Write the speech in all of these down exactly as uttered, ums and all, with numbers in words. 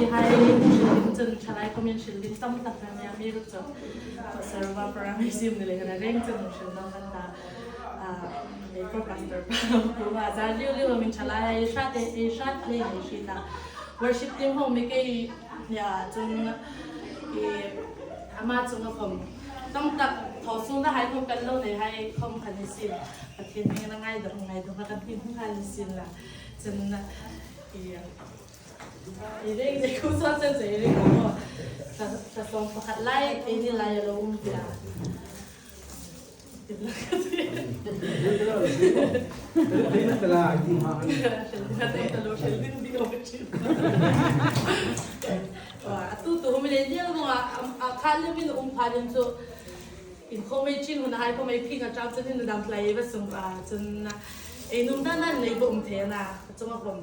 Hai hung hril ding chun thalai comment hril ding tam tak an nei a, mi ruok chu. Pastor pa program ei siem ni leiin a reng chun hung hril ding kan ta. Ah, ei pastor pa, pu ma za liu liu min thalai hai hrat te, ei hrat te ei hriet a. Worship team hung mi kei nia chun i ama chunga khom tam tak thaw sung na hai khom kan lo nei hai khom kan ni sien. Pathien hming na ngai dawk ngai dawk kan ti hung kan ni sien la. Chun i I reng de ku sa chen che reng ko. Sa sa song pakhat lai, ei ni lai a lo um tia. Ka lo hril ding di lo ka hril. Wa, a tu tu hum le dia lo a, a kha le min um pha din chu. In khom ei chin hun hai khom ei phing a chap chun in dam tlai va sung a chun ei nung dan dan nei bo um the na. Chunga khom.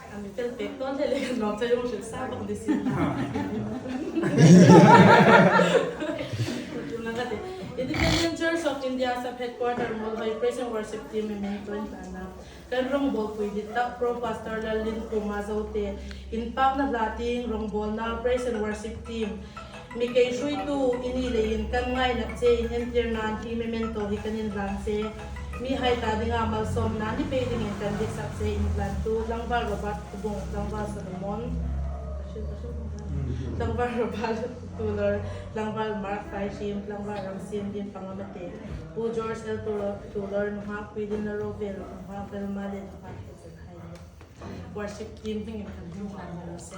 An mi tel pek ton le le kan nawk chai rawng hril sa bawk ni si. Tuna ka ti. Independent Church of India Sub Headquarter Muolhoi Praise and Worship Team memento in tana. Kan rongbawlpui dit tak Pro Pastor Lalrinkhuma Zote, inpakna hla tieng rongbawlna Praise and Worship Team. Mi kei hruitu i ni leiin kan ngaina che in entirnan hi memento hi kan inhlan che. Mihai ta dinga malsawmna ni pei dingin kan diksak che inhlantu Tlangval Robert Khubung, Tlangval Solomon, Tlangval Robert Tulor, Tlangval Mark Faihrim, Tlangval Ramsiemlim Pangamate, Pu George L Tulor, Tulor, Nunghak Puidin Larovel, Nunghak Velma le Nunghak Hezek hai. Worship team hmingin kan hung hlan ni raw se.